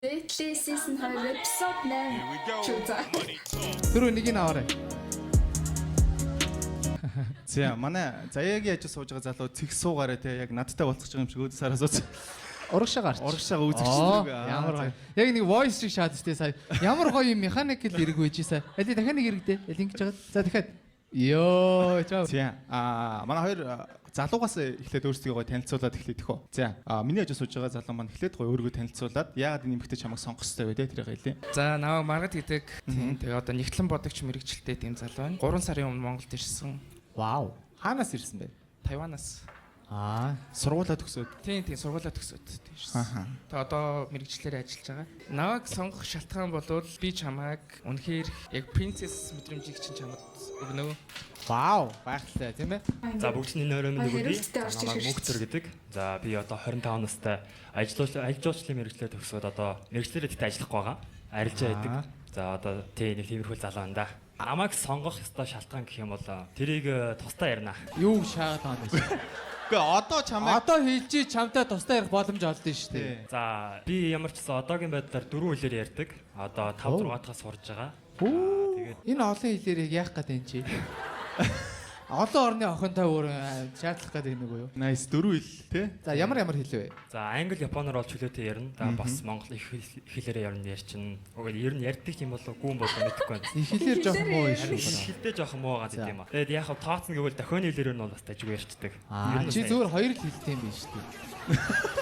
Lately season 2 episode 8 шүү за. Түрүү нэг нь аваарай. За, манай Заяагийн ажил сууж байгаа залуу цэг суугаарай те, яг надтай болцож байгаа юм шиг өөдөөс хараа сууц. Урагшаа гарч. Урагшаага үзэгч. Ямар гоё. Яг нэг voice шиг шаад штэ сая. Ямар гоё юм mechanical эрг байж сая. Али дахиад нэг эргдээ. Аль ингэж жагаад. За, дахиад. Йоо, чаа. За, манай хоёр залуугаас эхлээд өөрсдийгөө гоё танилцуулаад эхлэв төхөө. За, миний ажил сууж байгаа залуу маань эхлээд гоё өөрийгөө танилцуулаад яагаад энэ эмэгтэй чамайг сонгох ёстой вэ те, тэрийг хэлье. За, намайг Маргад гэдэг. Тийм, тэгээ одоо нэгтлэн бодогч мэрэгчлээ тийм залуу байна. 3 сарын өмнө Монголд ирсэн. Вау. Хаанаас ирсэн бэ? Тайванаас. Аа. Сургуулаа төгсөөд. Тийм, сургуулаа төгсөөд тийм ирсэн. Ахаа. Тэгээ одоо мэрэгчлэрээ ажиллаж байгаа. Намайг сонгох шалтгаан бол би чамайг үнэхээр яг princess мэдрэмжийг чинь чамд өгнө. Вау, гайхалтай тийм ээ. За, бүгд нь энэ орой минь өгье. Хариулттай орж Намайг ирэх. Мөнхтөр гэдэг. За, би одоо 25 настай, ажил жуулчлалын мэргэжлээр төгсөөд одоо мэргэжлээрээ тэгтээ ажиллахгүй байгаа. Арилжаа хийдэг. За, одоо тий нэг тиймэрхүү залуу байна да. Намайг сонгох ёстой шалтгаан гэх юм бол тэрийг тусдаа ярина. Юу шаагаад байгаа юм бэ? Үгүй, одоо чамайг Одоо хэлж чамтай тусдаа ярих боломж олдсон шүү дээ. За, би ямар ч гэсэн одоогийн байдлаар дөрвөн хэлээр ярьдаг. Одоо 5 6 дахаас сурж байгаа. Тэгээд энэ олон хэлээр яг яах гээд энэ чи? Олон орны охинтой өөр шаардлах гээд байна уу юу? Nice, дөрөв хэл те. За, ямар ямар хэл вэ? За, англи, японоор бол чөлөөтэй ярина. За, бас монгол их хэлээрээ ярина ярьчин. Уг нь ер нь ярьдаг юм болов уу, гүн болов мэдэхгүй байна. Их хэлээр жоохон муу юм Харин шүү. их хэлдээ жоохон муу байгаа гэдэг юм аа. Тэгээд яг хав тооцно гэвэл дохионы хэлээр нь бол бас дажгүй ярьцдаг. Аа, Ер нь чи сайн. зүгээр хоёр л хэлтэй юм биш үү?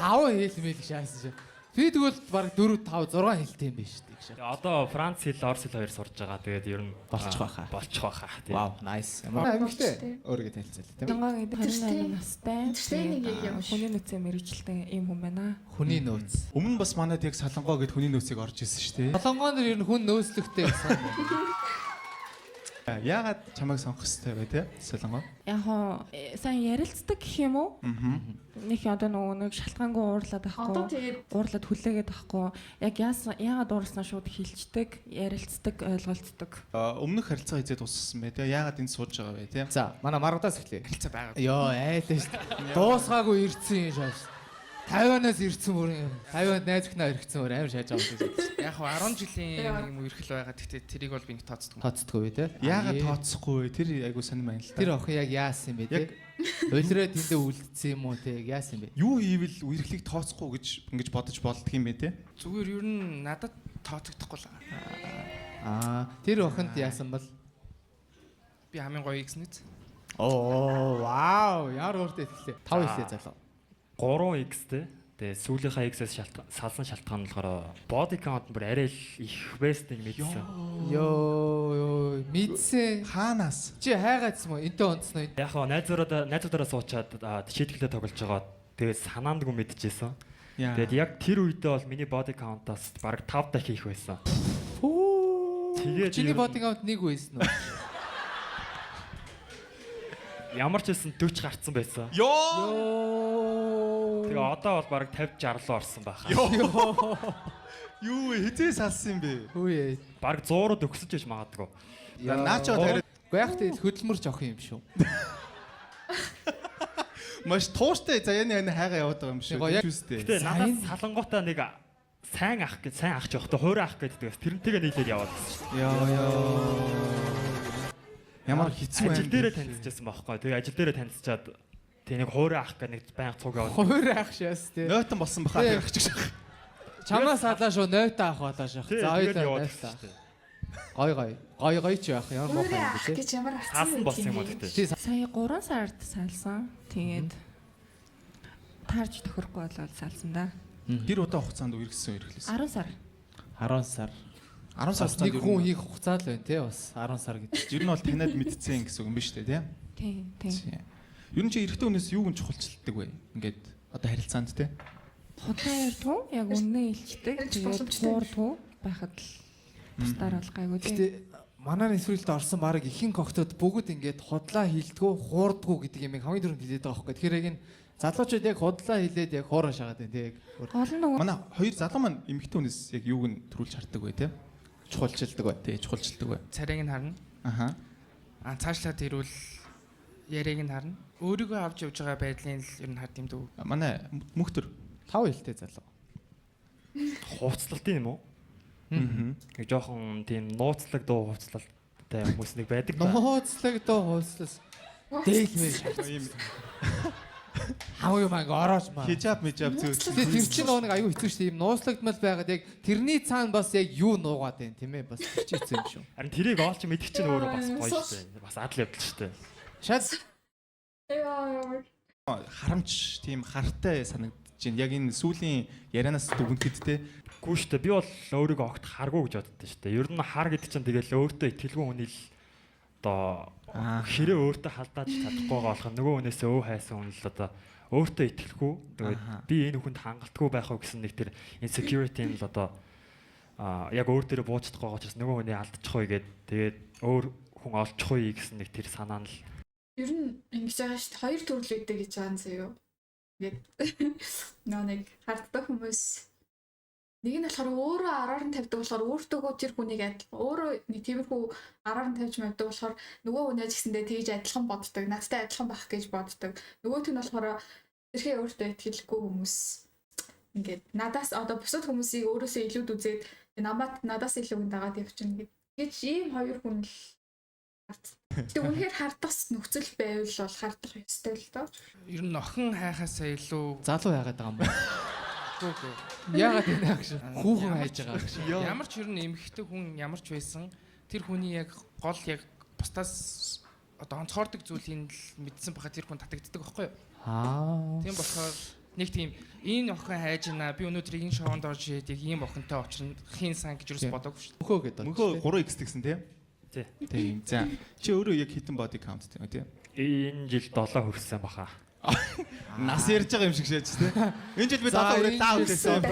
Таван хэл мэл шаасан чи. Би тэгвэл баг 4 5 6 хэлтэй юм биш үү гэж. Тэгээ одоо Франц хэл, Орос хэл хоёр сурж байгаа. Тэгээд ер нь Болчих байхаа. Болчих байхаа. Тийм. Вау, nice. Ямар амьгтай өөрийгөө танилцуулъя тийм ээ. Лонгоо гэдэг 28 настай. Тэртэй нэг яг юм шиг. Хүний нөөцийн мэргэжилтэн ийм хүн байна. Хүний нөөц. Өмнө нь бас манад яг Солонгоо гэд хүний нөөцийг орж ирсэн шүү дээ. Солонгон дэр ер нь хүн нөөцлөгтэй гэсэн. Яагаад чамайг сонгох ёстой вэ те? Солонгоо. Яг хоо сайн ярилцдаг гэх юм уу? Нэг одоо нөгөө нэг шалтгаангүй уурлаад Одоо байхгүй. тэгээд Уурлаад хүлээгээд байхгүй. Яг яасан яагаад уурласнаа шууд хилчдэг, ярилцдаг, ойлголцдог. Өмнөх харилцаа хизээ дууссан бэ те? Яагаад энд сууж байгаа вэ те? За, манай Маргадаас эхлэе. Харилцаа байгаа. Йоо, айлаа шүү дээ. Дуусгаагүй ирсэн юм шааш. 50-аас ирсэн бүр юм. 50-анд найз өхнөө эргэцсэн бүр амар шааж байгаа юм шиг. Яг хав 10 жилийн нэг юм үерхэл байгаа. Тэгтээ тэрийг бол би нэг тооцдог. Тооцдгоо вэ те? Яагаад тооцохгүй вэ? Тэр айгуу сонирм байна л та. Тэр охин яг яасан юм бэ те? Улираа тэндээ үлдсэн юм уу те? Яг яасан юм бэ? Юу хийвэл үерхлийг тооцохгүй гэж ингэж бодож болдго юм бэ те? Зүгээр ер нь надад тооцогдохгүй л байгаа. Аа, тэр охинд яасан бол? Би хамгийн гоё гэсэн үз. Оо, вау, ямар өөртөө итгэлээ. 5 хэлээ залуу. 3x-тэй. Тэгээ сүүлийнхаа X-ээс шалтгаан салсан шалтгаан нь болохоор body count нь бүр арай л их байсныг мэдсэн. Йоо, ёо, мэдсэн. Хаанаас? Чи хайгаадсан мó? Энтэй онцсон уу? Яг хаа найзуудаараа суучаад шийтгэлээ тоглож байгаа. Тэгээд санаандгүй мэдчихсэн. Яа. Тэгээд яг тэр үедээ бол миний body count-аас бараг 5 дахин их байсан. Тэгээд Чиний ер нь body count нэг байсан уу? Ямар ч байсан 40 гарцсан байсан. Йоо. Йоо. Тэгээ одоо бол бараг 50 60 руу орсон байхаа. Юу вэ? Хизээ салсан юм бэ? Хүү. Бараг 100 руу төгсөж яж магадгүй. За, наачо тариад Уу яг тэгэл хөдөлмөрч охин юм шүү. маш тууштай Заяаны ань хайгаа яваад байгаа юм шиг. Гоё, яг- Чүүстэй. Гэтэ Сайн. надад салангуудаа нэг сайн ах гэж сайн ах ч явахдаа хуурай ах гэдэг бас тэрнтэйгээ нийлээд яваад байсан шүү дээ. Йоо ёо. Ямар хэцүү Ажил юм. дээрээ танилцчихсан байхгүй. Тэгээ ажил дээрээ танилцчаад тэгээ нэг хуурай ах гэх нэг байнга цуг яваад. Хувир ах шээс тий. Нойтон болсон баха Тий. тэр ах чиг. Чамаас салаа шүү, нойтоо авах болоо шах. Тий, За, тэгэл хоёулаа яваад нойтоо. байсан шүү дээ. Гой гой. Гой гой ч байх ямар муухай Өөрөө юм ах бэ те. гэж ямар авсан Салсан болсон юм уу гэтээ. Чи Сая 3 сард салсан. Тэгээд таарч тохирохгүй болоод салсан да. Тэр удаа хугацаанд үерхсэн үерхлээс. 10 сар. 10 сар. 10 сар Бас нэг хүн хийх хугацаа л байна те бас 10 сар гэдэг. Ер нь бол таниад мэдсэн гэсэн үг юм биш үү те? Тийм, тийм. Ер нь чи эрэгтэй хүнээс юуг нь чухалчилдаг вэ? Ингээд одоо харилцаанд те. Худлаа ярьдгүй, яг үннээ илчдэг. Ярьж Тэгээд боломжтой. хуурдгүй байхад л бусдаар бол гайгүй тийм. Гэтэ манай нэвтрүүлэлд орсон баг ихэнх охтууд бүгд ингээд худлаа хилдэггүй, хуурдгүй гэдэг юм хамгийн түрүүнд хэлээд байгаа байхгүй. Тэгэхээр яг энэ залуучууд яг худлаа хилээд яг хуураа шагаад байна те яг өөр Гол нь нөгөө Манай хоёр залуу маань эмэгтэй хүнээс яг юуг нь төрүүлж хардаг вэ те? чухалчилдаг бай. Тэ чухалчилдаг вэ? Царайг нь харна. Аха. А цаашлаад ирвэл яриаг нь харна. Өөрийгөө авч явж байгаа байдлын л ер нь хард юм дүү. Манай мөхтөр 5 хэлтэй залуу. Хувцлалт юм уу? Аа. Нэг жоохон тийм нууцлаг дуу хувцлалтай хүмүүс нэг байдаг да. Нууцлаг дуу хувцлас. Дээлмээр шаарц. Ийм Хамгийн манг ороож маа. хижаб мижаб зүүц. Тэгээ тэр чинь нөгөө нэг аюу хэцүү шүү дээ. Ийм нууцлагдмал байгаад яг тэрний цаана бас яг юу нуугаад байна тийм ээ. Бас тэр чинь хэцүү юм шүү. Харин тэрийг олж мэдэх чинь өөрөө бас гоё шүү дээ. Бас адал явдал шүү дээ. Шат Яа. Харамч тийм хартай санагдаж байна. Яг энэ сүүлийн ярианаас дүгнэхэд те. Гүү шүү дээ. Би бол өөрийгөө огт харгүй гэж боддоо шүү дээ. Ер нь хар гэдэг чинь тэгэл өөртөө итгэлгүй хүний л одоо хэрэг өөртөө халдааж чадахгүй байгаа болох нөгөө хүнээсээ өө хайсан хүн л одоо өөртөө итгэлгүй. Тэгээд би энэ хүнд хангалтгүй байх уу гэсэн нэг тэр insecurity нь л одоо яг өөр дээрээ бууж чадахгүй байгаа учраас нөгөө хүний алдчих уу гээд тэгээд өөр хүн олчих уу гэсэн нэг тэр санаа нь л Ер нь ингэж байгаа шүү дээ. Хоёр төрөл өгдөг гэж байгаа юм зөө юу. Ингээд нөө нэг харддаг хүмүүс нэг нь болохоор өөрөө араар нь тавьдаг болохоор өөртөөгөө тэр хүнийг адилхан өөрөө нэг тиймэрхүү араар нь тавьж мавьдаг болохоор нөгөө хүнээ ч гэсэндээ тэгж адилхан боддог, надтай адилхан байх гэж боддог. Нөгөөх нь болохоор тэрхээ өөртөө итгэлгүй хүмүүс ингээд надаас одоо бусад хүмүүсийг өөрөөсөө илүүд үзээд намайг надаас илүү хүн дагаад явчихна гэж ийм хоёр хүн л Гэтэ үнэхээр хардах нөхцөл байвал бол хардах ёстой л доо. Ер нь охин хайхаасаа илүү залуу хайгаад байгаа юм байна. үгүй. Яагаад энэ агш хүүхэн хайж байгаа агш. Ямар ч ер нь эмэгтэй хүн ямар ч байсан тэр хүний яг гол яг бусдаас одоо онцгойрдог зүйлийг л мэдсэн байхад тэр хүн татагддаг байхгүй юу? Аа. Тийм болохоор нэг тийм энэ охин хайж байна. Би өнөөдөр энэ шоунд орж ирээд яг ийм охинтой очрно хийн сан гэж юус бодоогүй шүү дээ. Мөхөө гэдэг. Мөнхөө 3x тэгсэн те. Тий. Тийм. За чи өөрөө яг хитэн body count тийм үү те? Энэ жил 7 хүрсэн баха. Нас ярьж байгаа юм шиг шээж те. Энэ жил би 7 хүрээд таа үлдээсэн.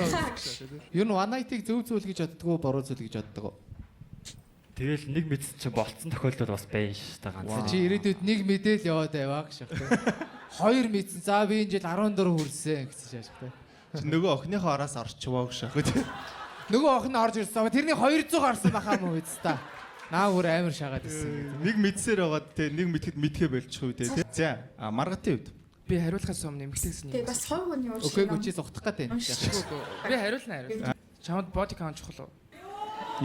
Ер нь one night-ыг зөв зүйл гэж боддгоо, буруу зүйл гэж боддгоо. Тэгэл нэг мэдсэн чинь болцсон тохиолдол бас байна шүү дээ ганц. Чи ирээдүйд нэг мэдээл яваад байваа гэж шахах. Хоёр мэдсэн. За би энэ жил 14 хүрсэн гэсэн шаашх те. Чи нөгөө охиныхоо араас орчвоо гэж шахах те. Нөгөө охин орж ирсэн. Тэрний 200 гарсан бахаа мó үст та. Наа бүр амар шагаад ирсэн. Нэг мэдсээр байгаад те нэг мэдхэд мэдхээ болчих үү те. За маргатын хувьд Би хариулахаас өмнө эмэгтэйгсэн юм. Тэгээ бас хувь хүний уушиг. Окей, чи зугтах гээд байна. Би хариулна хариулна. Чамд body count чухал уу?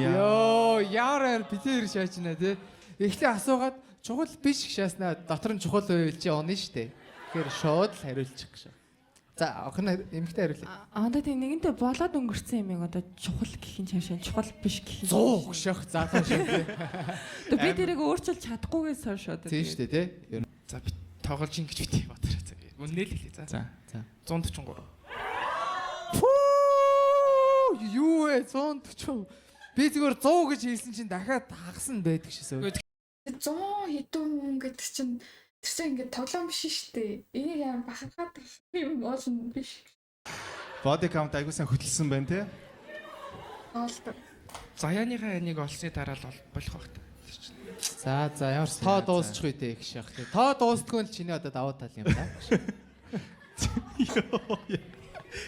Йоо, яараар битээр шаачна тий. Эхлээ асуугаад чухал биш шааснаа дотор нь чухал байвал чи онно штэ. Тэгэхээр шууд л хариулчих гэж. За, охин эмэгтэй хариулъя. Аа одоо тийм нэгэнтээ болоод өнгөрцөн юм яг одоо чухал гэх юм чамшаа чухал биш гэх юм. 100 шах залуу шиг тий. Одоо би тэрийг өөрчилж чадахгүйгээс хойш одоо. Тийм штэ тий. За би тоглож ин гэж битгий батараа. Үннээ л хэлье за. За. За. 143. Пүү! Юу вэ? 140. Би зүгээр 100 гэж хэлсэн чинь дахиад хагас нь байдаг шээсээ. 100 хэдэн хүн гэдэг чинь тэр чинь ингээд тоглоом биш шүү дээ. Энийг амар бахархаад юм болно биш. Body count айгуу сайн хөтөлсөн байна те. Тоолдог. Заяаныхаа энийг олсны дараа л болох байх та. За за ямар ч тоо дуусчих үү дээ гэж шахах. Тоо дуустгүй л чиний одоо давуу тал юм да.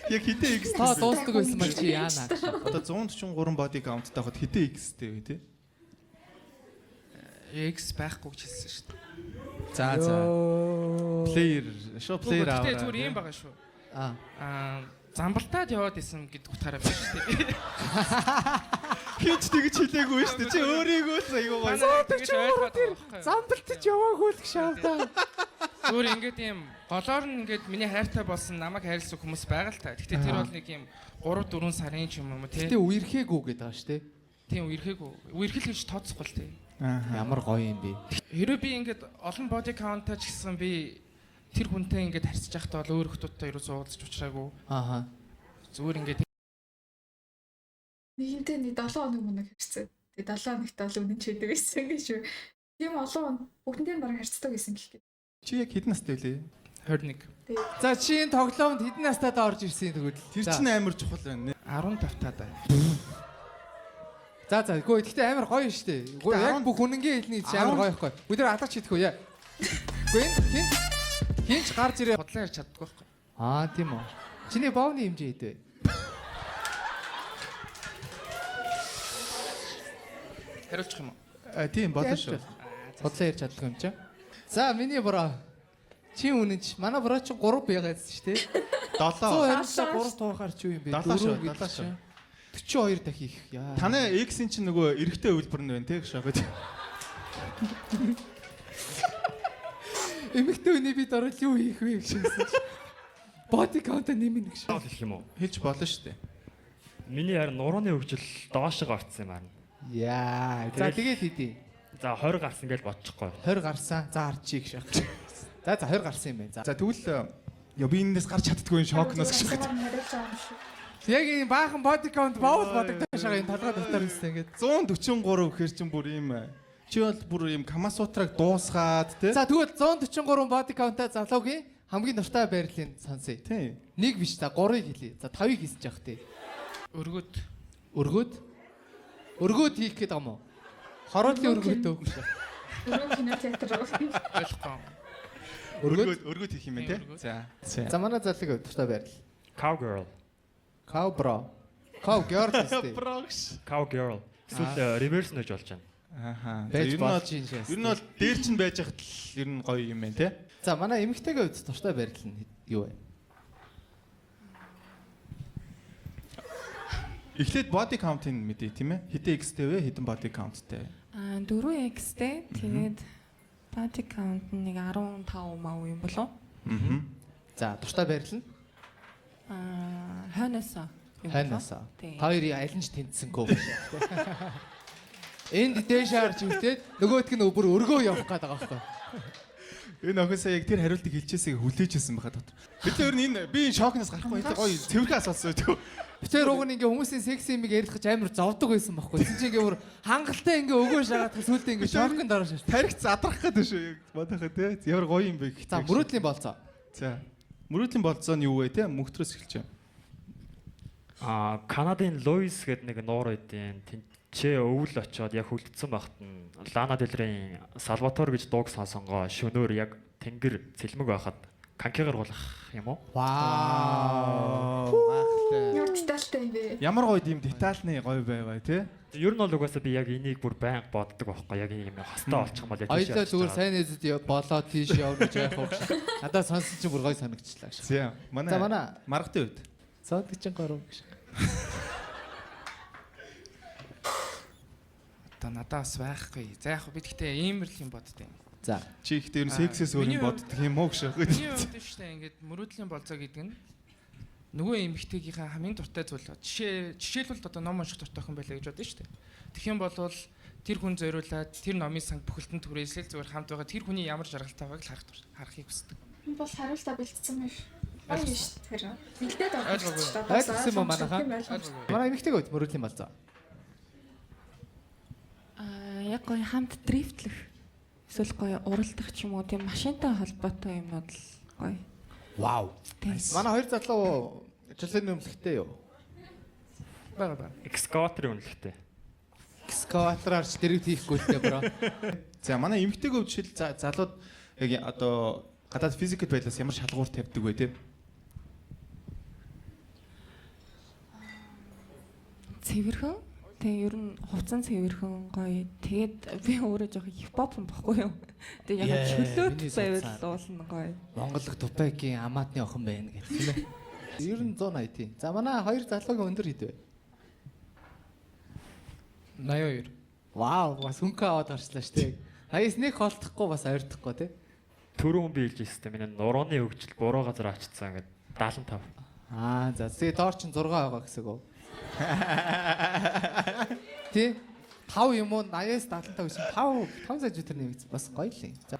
Яг хэдэн X Тоо дуустдаг байсан бол чи яана. Одоо 143 body count таахад хэдэн X-тэй вэ те? X байхгүй гэж хэлсэн шүү дээ. За за. Player, шууд player аваа. Гэтэ зүгээр юм байгаа шүү. Аа. Замбалтаад яваад исэн гэдэг утгаараа биш шүү дээ. Хинч тэгж хэлээгүй шүү дээ. Чи өөрийгөө л айгуу гоё. Замбалтаж Замбалтаж яваагүй л гэж шаавдаа. Зүгээр ингээд юм голоор нь ингээд миний хайртай болсон намайг хайрлсан хүмүүс байгаа л та. Гэтэ тэр бол нэг юм 3 4 сарын ч юм уу тий. Гэтэ үерхээгүй гэдэг байгаа шүү дээ. Тийм үерхээгүй. Үерхэл гэж тооцохгүй л тий. Ямар гоё юм бэ. Хэрвээ би ингээд олон body count-тай ч гэсэн би тэр хүнтэй ингээд харьцаж байхдаа бол өөр хүмүүстэй ерөөсөө уулзч уучраагүй. Ааха. Зүгээр ингээд Нэгэнтээ нэг 7 хоног мөнөг харьцаа. Тэгээ 7 хоногт бол үнэн ч хийдэг байсан гэж. Тийм олон хүн бүгднтэй нь бараг харьцдаг байсан гэх гээд. Чи яг хэдэн настай вэ? 21. За чи энэ тоглоомд хэдэн настайдаа орж ирсэн тэгвэл? Тэр чинь амар чухал байна. 15 таа. За за гөө гэхдээ амар гоё шүү дээ. Гөө яг бүх үнэнгийн хэлний чинь амар гоё байхгүй. Бид нар алгач хийдэг үү яа. Гөө энэ хин хинч гарч ирээ. Худлаа ярьж чаддаггүй байхгүй. Аа тийм үү. Чиний боовны хэмжээ хэд вэ? Хариулчих юм уу? Тийм болно шүү. Худлаа ярьж чаддаг юм чи. За миний бро. Чи үнэн чи манай бро чи 3 байгаадсэн шүү дээ. 7. 123 туухаар ч юу юм бэ? 7 шүү, 4 гэдэг 7 шүү. чинь 42 дахь их. Яа. Танай X-ийн чинь нөгөө эрэгтэй хувилбар нь байна те гэж байна. Эмэгтэй хүний бид орол юу хийх вэ гэж хэлсэн чинь. Body count нэмнэ гэж. Заавал хэлэх юм уу? Хэлж болно шүү дээ. Миний харин нурууны хөгжил доошоо орцсон юм байна. Яа. За тэгээд хэдий. За 20 гарсан гэж бодчихгоо. 20 гарсан. За харчих гэж. За за 20 гарсан юм байна. За. За тэгвэл ёо би энэс гарч чаддгүй энэ шокноос гэж байна. Хариулж байгаа юм шиг. Яг ийм баахан body count боол бодогдож байгаа энэ толгой дотор юмсан ингээд. 143 гэхэр чинь бүр ийм чи бол бүр ийм Камасутраг дуусгаад те. За тэгвэл 143 body count-а залуугийн хамгийн дуртай байрлалыг сонсъё. Тийм. Нэг биш за 3-ыг хэлье. За 5-ыг хийсэн ч яах тий. Өргөд. Өргөөд. Өргөөд хийх гээд байгаа юм уу? Хорооллын өргөөд өг. Өрөө кино театр руу. Ойлгохгүй. Өргөөд. Өргөөд өргөөд хийх юм байна те. Өргөөд. За. За. За манай залуугийн дуртай байрлал. Cowgirl. Cow bro. Cow girl гэстэй. Брогш. Cowgirl. Эсвэл reverse нэж болж байна. Аха. За Байж ер нь бол болж юм шээс. ер нь бол дээр чинь байж хат л ер нь гоё юм байна те. За манай эмэгтэйгийн хувьд дуртай байрлал нь юу вэ? Эхлээд body count-ыг мэдээ тийм ээ. Хэдэн X-тэй вэ? Хэдэн body count-тэй вэ? Аа 4x-тэй. Тэгээд body count нь нэг 15 мав юм болов. Аа. За дуртай байрлал нь Аа хойноосоо юм болов. хойноосоо. Тийм. Та хоёрын аль нь ч тэнцсэнгүй. Энд дээш харж үтээд нөгөөтг нь бүр өргөө явах гээд байгаа байхгүй. Энэ охин сая яг тэр хариултыг хэлчихээсээ хүлээжсэн байхад дотор. Бид ер нь энэ би энэ шокноос гарахгүй энэ гоё цэвэрхэн асуулсан үү. Битэр уг нь ингээ хүмүүсийн секси юмыг ярих гэж амар зовдөг байсан байхгүй. Тэс чинь ингээ бүр хангалттай ингээ өгөө шагаад сүултээ ингээ шоконд ороо шээ. Тарих задрах гэдэг шүү яг бодохоо те. Ямар гоё юм бэ гэх. За мөрөөдлийн болцоо. За. Мөрөөдлийн болцоо нь юу вэ те? Мөхтрөөс эхэлж байна. Аа Канадын Луис гэдэг нэг нуур үйдийн тэнцээ өвөл очиод яг хүлдсэн багт нь Лана Дель Рейн Салватор гэж дууг сонсонгоо шөнөөр яг тэнгэр цэлмэг байхад канкигаар гулах юм уу? Вау. Ямар детальтай юм бэ? Ямар гоё тийм детальны гоё байваа те. Ер нь бол угаасаа би яг энийг бүр байнга боддог байхгүй яг ийм хостой олчих юм бол яг тийш Хоёлаа явчих зүгээр байгаа. сайн нэзэд болоо тийш явна гэж яах вэ? Надад сонсон чинь бүр гоё санагчлаа. За манай За манай маргатын үед. 143 гэж. Одоо надад бас байхгүй. За яг би тэгтээ ийм л юм боддیں۔ За. Чи ихтэй ер нь сексээс өөр юм Миний хувьд- боддог юм уу гэж. Миний хувьд шүү дээ ингээд мөрөөдлийн болцоо гэдэг нь нөгөө эмэгтэйгийнхээ хамгийн дуртай зүйл. Жишээлбэл одоо ном унших дуртай хүн байлаа гэж бодно шүү дээ. Тэгэх юм бол тэр хүн зориулаад тэр номын санг бүхэлдэн түрээслэл зүгээр хамт байгаа тэр хүний ямар жаргалтай байгааг л харах харахыг хүсдэг. Энэ бол хариултаа бэлдсэн юм биш. Гоё юм шүү тэр. Бэлдээд авах Ойлгоогүй. шүү дээ. Ойлгосон юм уу манайхаа? Ойлгоогүй. Манай эмэгтэйг үед мөрөөдлийн болцоо. Аа яг гоё хамт дрифтлэх эсвэл гоё уралдах ч юм уу тийм машинтай холбоотой юмнууд л гоё. Вау. Тийм. Манай хоёр залуу жилийн өмнөлттэй юу? Бага бага. Экскаваторын үнэлэгтэй. Экскаватораар ч дэрэгд хийхгүй л дээ бро. За манай эмэгтэйг өвчл залууд яг одоо гадаад физикэд байдлаас ямар шалгуур тавьдаг вэ те? Цэвэрхэн. Тэгээ ер нь хувцсан цэвэрхэн гоё. Тэгээд би өөрөө жоохон хипхоп юм баггүй юу. Тэгээ яг Яа, чөлөөт миний байвал судсаар. уулна гоё. Монголх Тупекийн амаатны охин байна гэх тийм ээ. Ер нь 180 тийм. За манай хоёр залуугийн өндөр хэд вэ? 82. Вау, бас хөнгө аваад гарчлаа шүү дээ. 89 нэг холдохгүй бас ойртохгүй тий. Түрүүн би хэлж ирсэн миний нурууны хөгжил буруу газар очсон ингээд 75. Аа за тэгээ доор чинь 6 байгаа гэсэн үг үү? Тий? 5 юм уу 80-аас 75 гэсэн 5 5 см нэмэгдсэн бас гоё л юм. За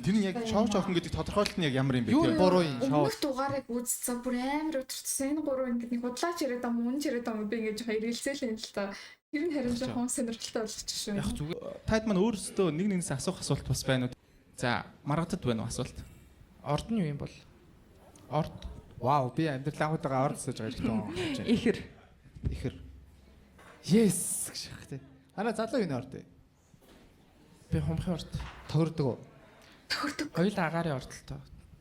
Тэр нь яг шоу жохон гэдэг тодорхойлолт нь яг ямар юм бэ юу те? буруу юм шоу. Өмнөх дугаарыг үзсэн бүр амар өдөртсөн. Энэ гурав ингээд нэг худлаач яриад байгаа юм, үнэн ч яриад байгаа юм би ингээд жоохон эргэлзээл юм л та. Тэр нь харин жоохон сонирхолтой болгочих шүү. Яг зүгээр Таад маань өөрсдөө нэг нэгнээс асуух асуулт бас байна уу? За маргадад байна уу асуулт? орд нь юу юм бол? Орд. Вау би амьдрал анхудаага орд сууж байгаа хэрэгтэй. Ихэр. Ихэр. Yes гэж яах тий. Ана залуу юу орд вэ? Би хумхын орд. Тохирдог уу? Тохирдог. Хоёул агаарын орд л тоо.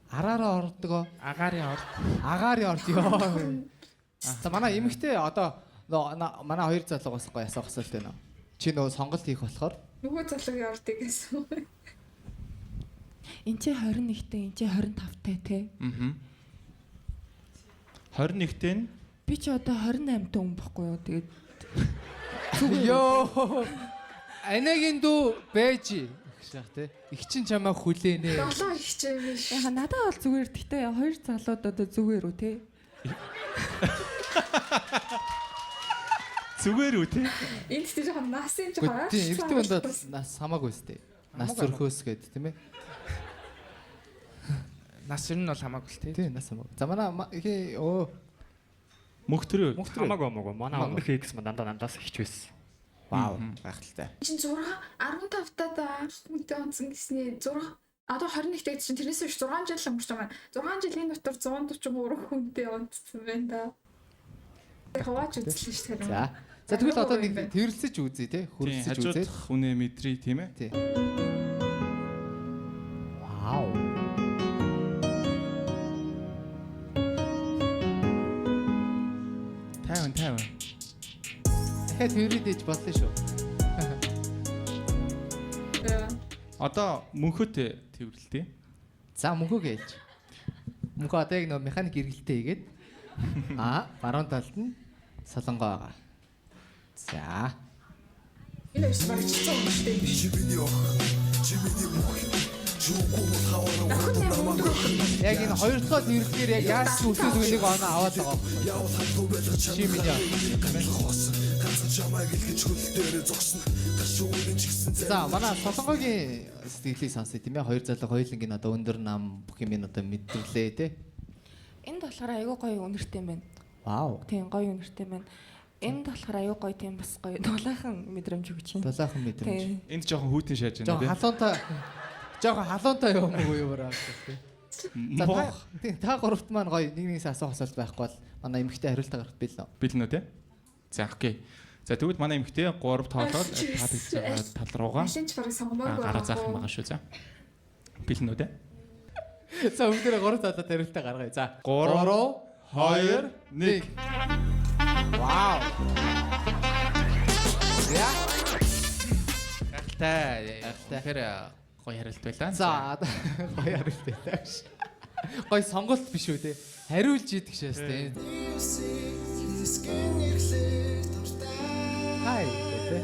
Араараа ордог уу? Агаарын орд. Агаарын орд ёо. За манай эмэгтэй одоо нөө манай хоёр залуугаас гоё асуух асуулт байна уу? Чи нөө сонголт хийх болохоор Нөгөө залуугийн ордыг гэсэн. Энд чи 21-тэй, энд чи 25-тай те. Аа. 21-тэй нь Би ч одоо 28 та хүн бохгүй юу? Тэгээд Йоо. Анагийн дүү байж гэж яах те. Их чин чамаа хүлээнэ. 7 ихчээ биш. яха надад бол зүгээр гэхдээ хоёр залууд одоо зүгээр үү те? зүгээр үү те? Энд тийм жоохон насын жоохон Тийм, эрэгтэй хүнд бол нас хамаагүй сте. Нас зөрхөөс гээд тийм ээ. Нас ер нь бол хамаагүй л тий. Тийм, нас хамаагүй. За манай хээ өө Мөнх төрөө. мөнх төрөө. Хамаагүй хамаагүй. Манай Хамаагүй. өмнөх X маань дандаа надаас ихч байсан. Вау, гайхалтай. Чин 6 15 таад анх хүнтэй онцсон гэсний 6 одоо 21 тэй чинь тэрнээс хойш 6 жил өнгөрч байгаа юм. 6 жилийн дотор 143 хүнтэй онцсон байна да. Тэг хувааж үзлээ шүү дээ. За. За тэгвэл одоо нэг тэрэлцэж үзье те. Хөрөлцөж үзье. Хажуудах үнэ мэдрий тийм ээ. Тий. Вау. Тайван тайван. Дахиад тэрээд ээж болно шүү. Одоо мөнхөт тэрвэрлээ. За мөнхөө гэлж. Мөнхөө одоо яг нөө механик эргэлтээ хийгээд аа баруун талд нь солонгоо байгаа. За. Энэ хоёр бараг чицэн юм шүү дээ. Охин нэр өндөр охин. Яг энэ хоёр дахь тэрэлгээр яг яаж ч өсөөс нэг оноо аваад байгаа. Чи миний. За манай солонгогийн сэтгэлийг сонсъё тийм ээ. Хоёр залуу хоёулангийн одоо өндөр нам бүх юм одоо мэдэрлээ тий. Энд болохоор айгүй гоё үнэртэй юм байна. Вау. Тийм гоё үнэртэй юм байна. Энд болохоор айгүй гоё тийм бас гоё дулаахан мэдрэмж өгч байна. Дулаахан мэдрэмж. Тийм. Энд жоохон хүүтэн шааж байна Жохон тийм. халуунтай жохон халуунтай юм уу юу бараа тий. За та тийм та гуравт маань гоё нэг нэгээс асуух асуулт байхгүй бол манай эмэгтэй хариултаа гаргах бэлнэ. Бэлэн үү те? За окей. За тэгвэл манай эмэгтэй 3 тоолоод таалагдж байгаа тал руугаа Алин ч бараг сонгомооргүй гараа заах юм байгаа шүү за. Бэлэн үү те? За бүгдээрээ 3 тоолоод хариултаа гаргая. За 3 2 1. Вау. За Гайхалтай. Тэгэхээр гоё хариулт байлаа. за гоё хариулт байлаа гэж. Гоё сонголт биш үү те? Хариулж идэх шээс те. Хай те.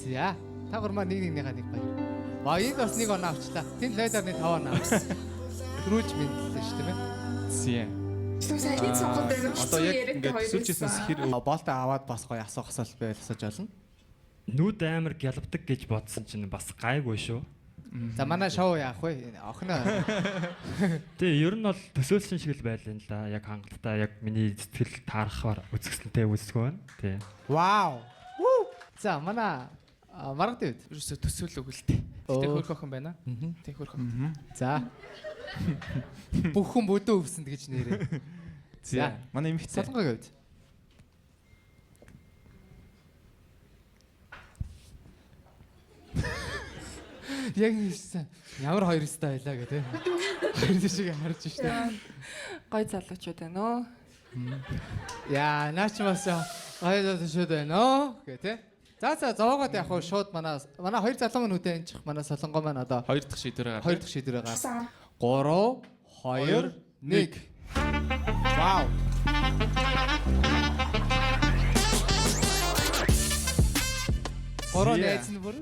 За та гурмаа нэг нэгнийхээ нэг баяр. Ба энд бас нэг оноо авчлаа. Тэнд лайдаар нэг 5 оноо авсан. Төрүүлж мэдлээ шүү тийм ээ. Зэ. Тэгвэл алин сонголт амар Одоо хэцүү яг яриад ингээд хоёр төсөөлжсэн байсан. хэр Болтой аваад бас гоё асуух асуулт байвал асууж болно. Нүд амар гялбдаг гэж бодсон чинь бас гайгүй шүү. За манай шоу яах вэ? Охиноо Тэгээ ер нь бол төсөөлсөн шиг л байлаа л да. Яг хангалттай яг миний сэтгэл таарахаар үзэсгэлэнтэй үзсгөө байна. Тий. Вау. За манай маргад үед. Ерөөсөө төсөөл өгөл тээ. Гэтэ Оо. хөрх охин байна. Тэг хөрх охин. За. Бүх хүн бүдүү өвсөнд гэж нэрээ. За манай эмэгтэй. Солонгогийн үед. Яг ингэсэн. Ямар хоёр өстэй байлаа гэх тээ. Хоёр шиг харж штэ. Гоё залуучууд байна оо. Яа, наач бас хоёр залуучууд байна оо гэх тээ. За за зовоогоод яг хуу шууд манай манай хоёр залуу маань үдэ анчих манай солонгоо маань одоо Хоёр дахь шийдвэрээ хоёр дахь шийдвэрээ гар. 3 3 2 1. Вау. Гурван найз нь бүр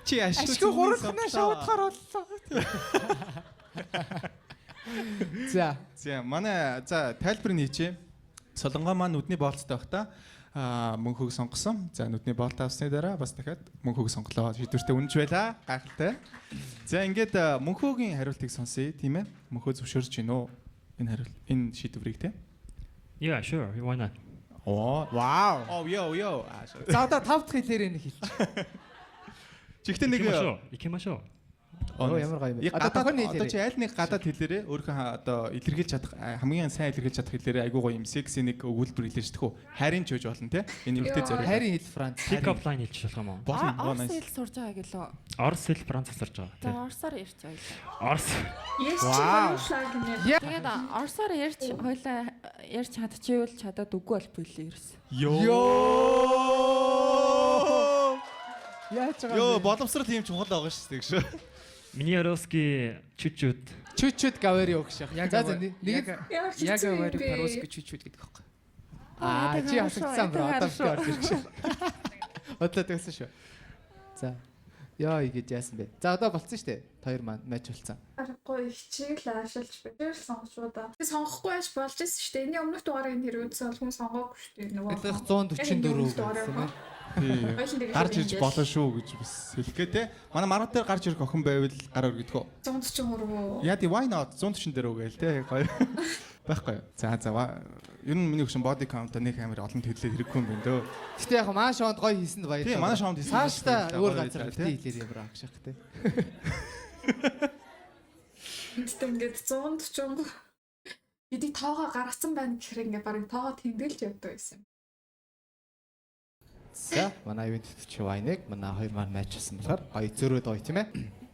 Чи ашгүй ашгүй гурван шавдахаар боллоо. За. За манай за тайлбар нь хийчээ. Солонгоо маань нүдний боолцтой байх та мөнхөг сонгосон. За нүдний боолт авсны дараа бас дахиад мөнхөг сонголоо. Шийдвэртэй үнэнч байлаа. Гайхалтай. За ингээд мөнхөгийн хариултыг сонсъё, тийм ээ? Мөнхөө зөвшөөрч гин үү? Энэ хариулт энэ шийдвэрийг тийм. Yeah, sure. Why not? Оо. Вау. Оо, ёо, ёо. За одоо тав дахь хэлээрээ нэг хэлчих. Чигтээ нэг Икимашо. Оо ямар гоё юм бэ. Одоо Одоо тохионы одоо чи хэлээрээ. аль нэг гадаад хэлээрээ өөрийнхөө одоо илэрхийлж чадах хамгийн сайн илэрхийлж чадах хэлээрээ айгуу гоё юм секси нэг өгүүлбэр хэлж чадах уу? Хайрын ч үж болно те. Энэ эмэгтэй зориулаад. Хайрын хэл Франц. Pick up line хэлчих болох юм уу? Болно. Орос Nice. хэл сурж байгаа гэлөө. Орос хэл Франц сурж байгаа. За орсоор ярьж хоёлаа. Орос Yes чи Вау. хоёулаа гинэ. Тэгээд орсоор ярьж хоёлаа ярьж чадчихвэл чадаад үгүй бол бүлээ ерөөс. Йоо. Яаж байгаа Йоо, юм бэ? боломсрол ийм чухал байгаа шүү дээ гэж. Миний Роски чүчүд. Чүчүд говорю гэж. За за нэг Ямар Яг хэцүү юм аваар бэ? по-русски чүчүд гэдэг байхгүй. Аа чи хасагдсан бро. Одоо би орж ирэх шээ. Одоо тэгсэн шүү. За. Яа ингэж яасан бэ? За одоо болцсон шүү дээ. Хоёр маань матч болцсон. Аргагүй хичээл аашилж бээр сонгочоо да. Би сонгохгүй байж болж ирсэн шүү дээ. Энэний өмнөх дугаарыг нь хэрвээ бол хүн сонгоогүй шүү дээ. Нөгөө Ялгах 144 гэсэн юм. Тий. Хоёулын дээр Гарч ирж болно шүү гэж бас хэлэх гээ те. Манай маргад дээр гарч ирэх охин байвал гар өргөдгөө. 143. Яа тий why not 144 гээл те гоё. Байхгүй. За за ер нь миний хөшин body count нэг амар олон тэглээд хэрэггүй юм байна дөө. Гэтэ яг манай шоунд гоё хийсэнд баярлалаа. Тий, манай шоунд хийсэнд Цаашдаа баярлалаа. өөр Гоё газар байлаа, битгий тий. хэлээрэй бро гэж шах тий. Гэтэ ингээд 140 гэдэг тоогоо гаргацсан байна гэхээр ингээд барыг тоогоо тэмдэглэж явдаг байсан. За манай ивент хөтлөгч Вайныг манай хоёр маань матч болсон болохоор гоё зөрөөд гоё тийм ээ.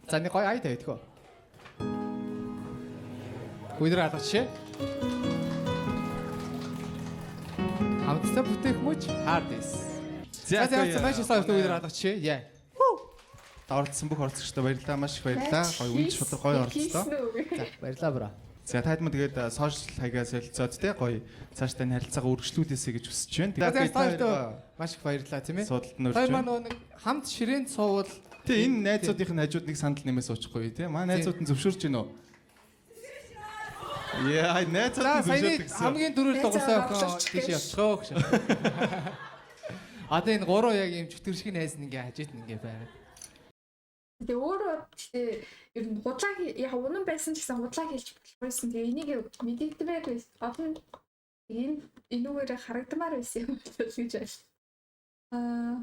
За нэг гоё ая тавьдгөө. Өдөр алгач шээ. Хамтдаа бүтээх мөч hard is. За за матч болсон өдөр алгач шээ. Яа. Оролцсон бүх оролцогчдод баярлалаа. Маш их баярлалаа. Гоё үнэн шудраг гоё оролцлоо. За баярлалаа бро. За таад мөн тэгээд сошиал хаягаа солилцоод те гоё цаашдаа энэ харилцаагаа үргэлжлүүлээсэй гэж хүсэж байна. За Тэгээд хоёртоо маш их баярлалаа тийм ээ. Судалд нь Хоёр урьж маань байна. нөгөө нэг хамт ширээнд суувал Тий энэ найзуудын хажууд нэг сандал нэмээ суучихгүй тий. Манай найзууд нь зөвшөөрч гин үү? Яа, найзууд За нь саяны зөвшөөрдөг гэсэн. хамгийн дөрөв Найзаа дугуйсан охин орлооч тийш гэж. явчихоо гэж. Одоо энэ гурав яг юм чөтгөр шиг найз нь ингээ хажууд нь ингээ байгаад. Тэгээ өөрөө гэтээ ер нь худлаа яг үнэн байсан ч гэсэн худлаа хэлж болохгүйсэн. Тэгээ энийг мэдэгдмээр байсан. Гол нь энэ энүүгээр харагдмаар байсан юм бол гэж байна. Аа.